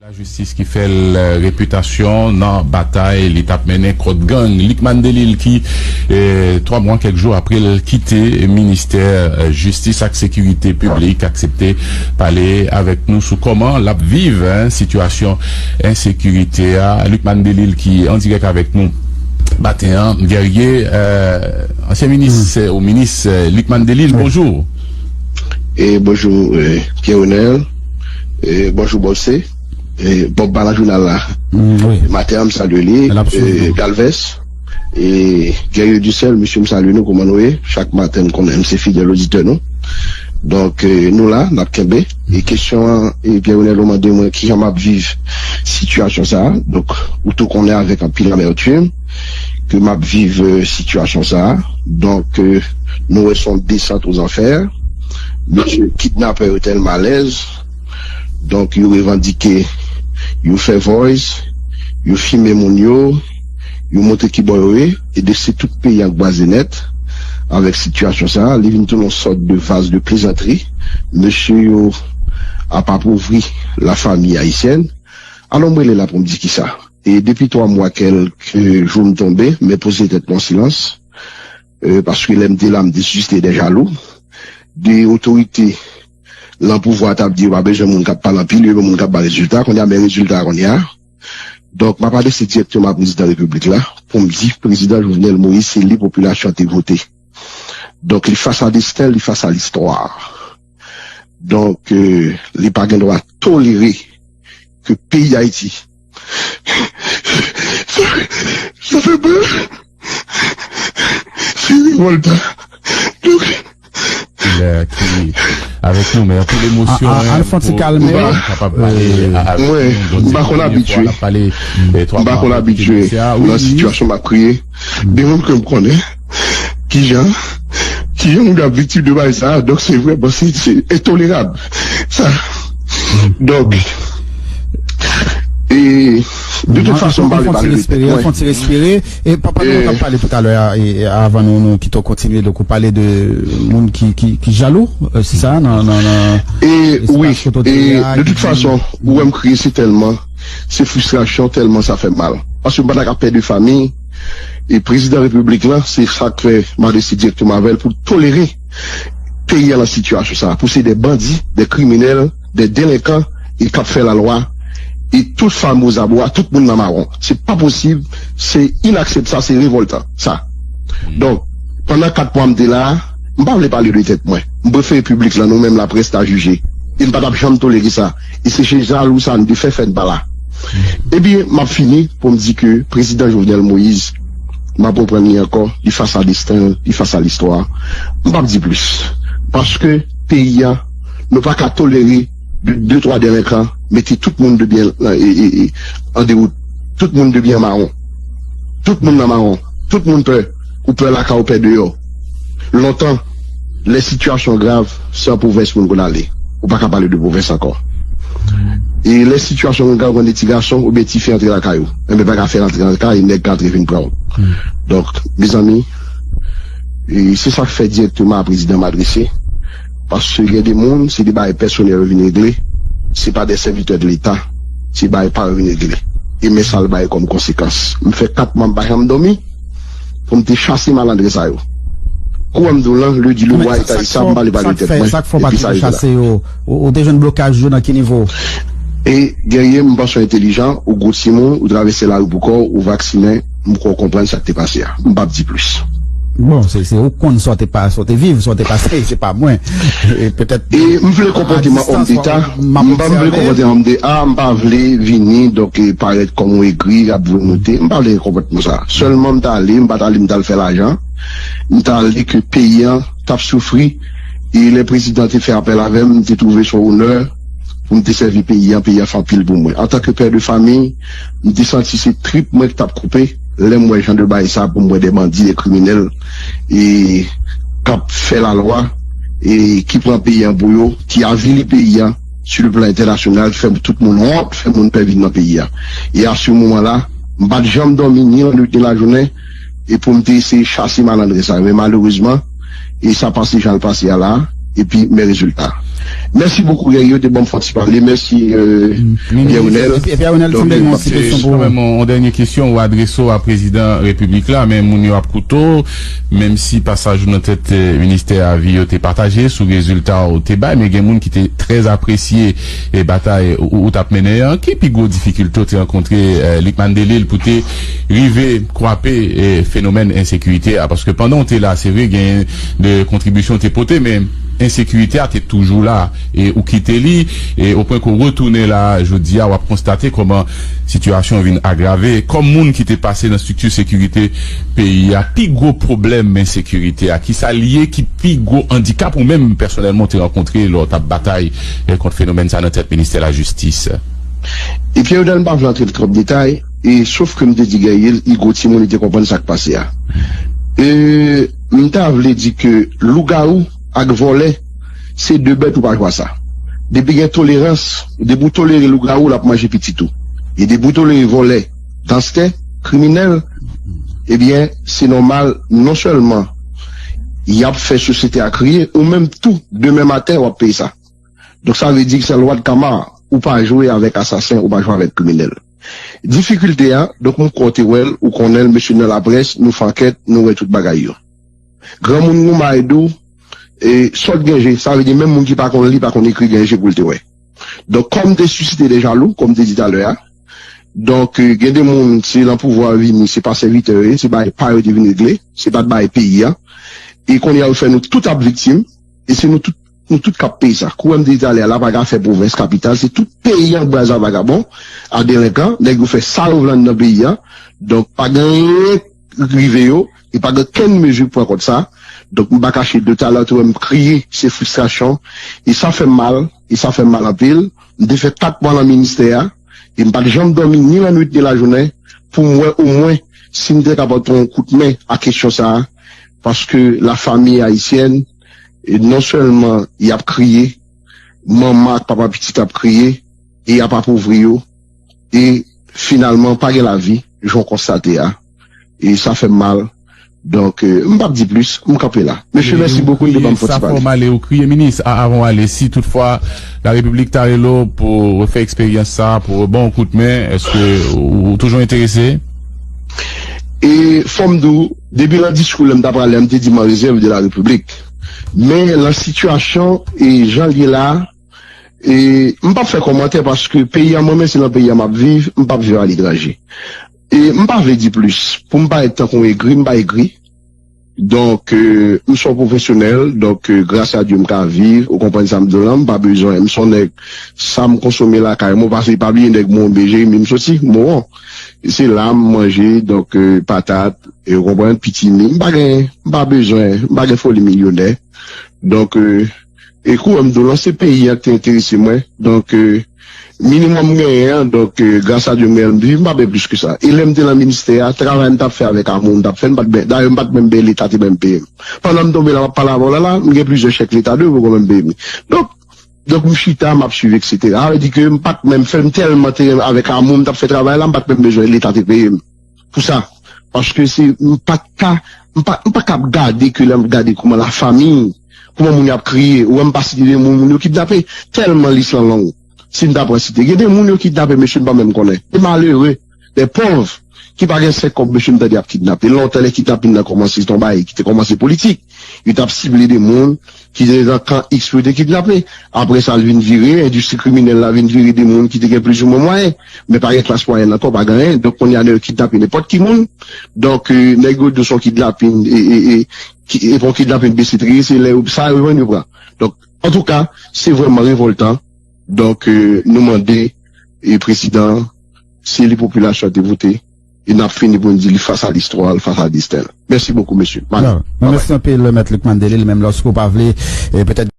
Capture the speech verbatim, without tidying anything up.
Lajistis ki fè l, eh, repitasyon nan batay li t ap mennen kont gang. Lucmane Delille ki, eh, twa mwa, kèk jou apre l kite ministè, eh, jistis ak sekirite piblik, aksepte pale avèk nou sou kòman l ap viv, en, sitiyasyon ensekirite a. Lucmane Delille ki an dirèk avèk nou maten an. Guerrier, eh, ansyen minis, eh, ou minis, eh, Lucmane Delille, bonjou. E bonjou, eh, Pierre Renel. E bonjou, Bòse. E Bob pa nan jounal la. Maten an, m salye li. E Galvez. E Guerrier Dussel, mesye, m salye nou, kòman nou ye? Chak maten, m konnen m se fidèl oditè nou. Donk, eh, nou la, n ap kenbe. E kesyon an, e Pierre Renel ou mande mwen kijan m ap viv sitiyasyon sa a. Donk, ou tou konnen avèk anpil amètim ke m ap viv, eh, sitiyasyon sa a. Donk, eh, nou wè se yon desant aux enfers. Mesye kidnapè yo tèlman alèz. Donk, yo revandike, yo fè voice, yo filme moun yo, yo montre ki bò yo ye, e de se tout peyi an kraze nèt avèk sitiyasyon sa a. Li vin tounen yon sòt de vase de plezantri. Mesye yo ap apovri la famille haïtienne. Alò, m rele la pou m di kisa. E depi twa mwa kèlke jou m tonbe, m enpoze tèt mwen silans. Eh, paske lè m te la, m te sisite de jalou, de otorite lan pouvwa t ap di yo pa bezwen moun k ap pale anpil, yo bezwen moun k ap bay rezilta. Kounye a, men rezilta a kounye a. Donk, m ap adrese dirèkteman a prezidan repiblik la pou m di, prezidan Jovenel Moïse, se li popilasyon an te vote. Donk, li fas a desten, li fas a listwa. Donk, eh, li pa gen dwa tolere ke peyi Dayiti. Sa, sa fè pè. Se revòltan. Donk, ki avèk nou, men anpil emosyon, al fè yon ti kalme. Kapab pale avèk nou. Mwen, m pa konn abitye. M pa konn abitye nan sitiyasyon m ap kriye. De moun ke m konnen, kijan, kijan moun ap viktim de bagay sa a. Donk, se vrèman, se, se entolerab, sa. Donk, e, de tout fason, m pa vle pale de tèt mwen. Fon ti respire. E papa nou t ap pale toutalè a, e, avan nou, nou kite w kontinye, donk ou pale de moun ki, ki, ki jalou, eh, se sa, nan, nan, nan espas kote w te ye a, de tout fason, ou wè m kriye, se tèlman, se fristrasyon, tèlman sa fè m mal. Paske m pa ta ka pèdi fanmi, e prezidan repiblik lan, se sa k fè m adrese dirèkteman avè l pou l tolere peyi a nan sitiyasyon sa a, pou se de bandi, de kriminèl, de delenkan, e k ap fè lalwa, e tout fanm ozabwa, tout moun nan mawon. Se pa posib, se inakseptab, se revòltan, sa. Donk, pandan kat mwa m te la a, m pa vle pale de tèt mwen. M prefere piblik lan, nou menm laprès, ta jije. E m pa t ap janm tolere sa. E se jalou sa n te fè fè n pa la. Ebyen, m ap fini pou m di ke prezidan Jovenel Moïse, m ap reprann li ankò, li fas a desten l, li fas a listwa. M p ap di plis. Paske peyi a, nou pa ka tolere de, de twa delenkan mete tout moun de byen, e, e, e, an dewout. Tout moun de byen mawon. Tout moun nan mawon. Tout moun pè. Ou pè lakay, ou pè deyò. Lontan, lè sitiyasyon grav, se an pwovens moun konn ale. Ou pa ka pale de pwovens ankò. E lè sitiyasyon grav, ou konn de ti gason oubyen ti fi antre lakay ou. Enben, pa ka fè l antre lakay, nèg ka antre vin pran w. Donk, mezanmi, e se sa k fè dirèkteman a prezidan m adrese. Paske gen de moun, se de bagay pèsonèl yo vin regle. Se pa de sèvitè de Leta. Se bagay pa yo vin regle. E men sa l bay kòm konsekans. M fè kat mwa m pa janm dòmi. Pou m te chase malandren sa yo. Kou an m di w lan, le di le wa eta sa, m pale pa de tèt mwen. Sa k fè w pa te chase yo? Ou, ou te jwenn blokaj yo nan ki nivo? E Guerrier, m panse w entelijan, ou gwo timoun, ou travèse lari pou kò w, ou vaksinen, m kwè w konprann sa k te pase a. M p ap di plis. Bon, se, se ou konn sa w te pa, sa w te viv, sa w te pase, se pa mwen. E petèt, e m vle konpòteman òm deta, m pa vle konpòteman òm deta, m pa vle vini, donk, e parèt kòm yon egri, ap vle moute, m pa vle konpòteman sa. Sèlman m t ale, m pa t ale m t al fè lajan, m t ale ke peyi an t ap soufri, e lè prezidan te fè apèl avè m, m te twouve se yon onè pou m te sèvi peyi an, peyi an fè anpil pou mwen. Antanke pè de fanmi, m te santi se trip mwen ki t ap koupe lè m wè jan de bagay sa, pou m wè de bandi, de kriminèl, e k ap fè lalwa, e ki pran peyi an pou yo, ki avili peyi an sou le plan entènasyonal, fè tout moun wont, fè moun pè vin nan peyi a. E a se moman la, m pa t janm dòmi ni lannwit ni lajounen, e pou m te eseye chase malandren sa yo. Men malerezman, e sa pase jan l pase a la, epi men rezilta. Mèsi bokou Guerrier, te ban m fè yon ti pale. Mèsi euh, Pierre Renel. Pierre Renel, ti dènye yon ti kesyon pou ou. Yon dènye kesyon ou adrese w a prezidan repiblik la, men moun yo ap koute w, menm si pasaj ou nan tèt ministè a vi yo te pataje sou rezilta ou te bay, men gen moun ki te trè apresye batay ou t ap mennen an. Ki pi gwo difikilte ou te rankontre Lucmane Delille pou te rive kwape fenomèn ensekirite a? Paske pandan ou te la, se vre, gen de kontribisyon ou te pote, men ensekirite a te toujou la, e ou kite li, e opwen ke w retounen la jodi a, w ap konstate kòman sitiyasyon an vin agrave. Kòm moun ki te pase nan estrikti sekirite peyi a, pi gwo pwoblèm ensekirite a, kisa l ye ki pi gwo andikap ou menm pèsonèlman w te rankontre lè w t ap batay kont fenomèn sa nan tèt ministè lajistis? Epi Eudal, m pa vle antre nan twòp detay, e sof ke m te di Guerrier, li gwo timoun, li te konprann sa k pase a. E m ta vle di ke lougawou ak vòlè se de bèt ou pa jwe a sa. Depi gen tolerans, depi w tolere lougawou, l ap manje pitit ou. E depi w tolere vòlè, ganstè, kriminèl, ebyen, se nòmal, non sèlman y ap fè sosyete a kriye, ou menm tou, demen maten, w ap peye sa. Donk, sa vle di ke se lwa de kama, ou pa jwe avèk asasen, ou pa jwe avèk kriminèl. Difikilte a, donk, m kwè w te wè l, ou konnen l, mesye nan laprès, nou fè ankèt, nou wè tout bagay yo. Granmoun Gouma e di w, e, sòt gen je, sa vle di menm moun ki pa konn li, pa konn ekri, gen je pou l te wè. Donk, kòm te sisite de jalou, kòm te di talè a, donk, gen de moun, se nan pouvwa yo vini, se pa sèvitè yo ye, se pa, pa yo te vin regle, se pa bay peyi a. E kounye a, yo fè nou tout ap viktim, e se nou tout, nou tout k ap peye sa. Kou m te di talè a, la pa ka fè pwovens, kapital, se tout peyi an braz a vagabon, a delenkan, nèg yo fè sa yo vle anndan peyi a. Donk, pa gen anyen rive yo, e pa gen kenn mezi pran kont sa. Donk, m pa kache de talè tou, m kriye, se fristrasyon, e sa fè m mal, e sa fè m mal anpil. M te fè kat mwa nan ministè a, e m pa t janm dòmi ni lannwit ni lajounen, pou m wè omwen si m te kapab pran yon kout men a kesyon sa a, paske la famille haïtienne, e non sèlman y ap kriye, manman ak papa pitit ap kriye, e y ap apovri yo, e finalman pa gen lavi, jan w konstate a. E sa fè m mal. Donk, euh, m p ap di plis, m kanpe la. Mesye, mèsi bokou, m te ban m fò ti pale. Sa fè w mal e ou kriye, minis. A, avan w ale, si toutfwa Larepiblik ta rele w pou refè eksperyans sa, pou ban w kout men, èske ou, ou toujou enterese? E fò m di w, depi nan diskou lè m ta prale a, m te di m an rezèv de Larepiblik. Men nan sitiyasyon e jan l ye la, e m p ap fè kòmantè paske peyi a mwen menm, se nan peyi a m ap viv, m p ap viv aletranje. E m pa vle di plis. Pou m parèt tankou m egri, m pa egri. Donk, euh, m se yon pwofesyonèl, donk, euh, gras a Dye m ka viv, ou konprann sa m di w lan, m pa bezwen, m se yon nèg, sa m konsome lakay mwen, paske pa bliye nèg Mowon, Bejeri, m soti, Mowon. Se la m manje, donk, euh, patat, e ou konprann, pitimi, m pa gen, m pa bezwen, m pa gen foli milyonè. Donk, euh, e kou m di w lan, se peyi a ki te enterese mwen. Donk, euh, minimòm m genyen an, donk, euh, gras a Dye m genyen l, m viv, m pa bezwen plis ke sa. E lè m te nan ministè a, travay m t ap fè avèk amou m t ap fè l, m pa t ben, dayè m pa t menm benyen leta te menm peye m. Pandan m tonbe la, m ap pale avè w la, la, m gen plizyè chèk leta dwe poko menm peye m. Donk, donk m chita, m ap swiv, etsetera. Sa vle di ke m pa t menm fè, m tèlman te renmen avèk amou m t ap fè travay la, m pa t menm bezwen leta te peye m. Pou sa. Paske se, m pa t ka, m pa, m pa ka ap gade ke lè m gade kouman lafanmi, kouman moun yo ap kriye, ou wè m pa site de moun, moun yo kidnape, tèlman lis lan long. Si m ta pran site, gen de moun yo kidnape, mesye, m pa menm konnen. De malere, de pòv, ki pa gen senk kòb, mesye, m tande ap kidnape. Lontan lè kidnapin nan kòmanse, se t on bagay ki te kòmanse politik. Yo t ap sible de moun ki te nan kan X pou yo te kidnape. Apre sa, l vin vire, endistri kriminèl la vin vire de moun ki te gen plizoumwen mwayen, men pa gen klas mwayèn ankò, pa gen anyen. Donk, kounye a, nèg yo kidnape nenpòt ki moun. Donk, euh, nèg yo di w se yon kidnapin, e, e, e, ki, e pa yon kidnapin bese triye, se lè yo, sa yo jwenn yo pran. Donk, antouka, se vrèman revòltan. Donk, euh, nou mande, e, prezidan an, se li popilasyon an te vote, e n ap fini pou n di li fas a listwa l, fas a desten l. Mèsi bokou, mesye. Mèsi anpil, Mèt Lucmane Delille, menm lòske w pa vle, e, petèt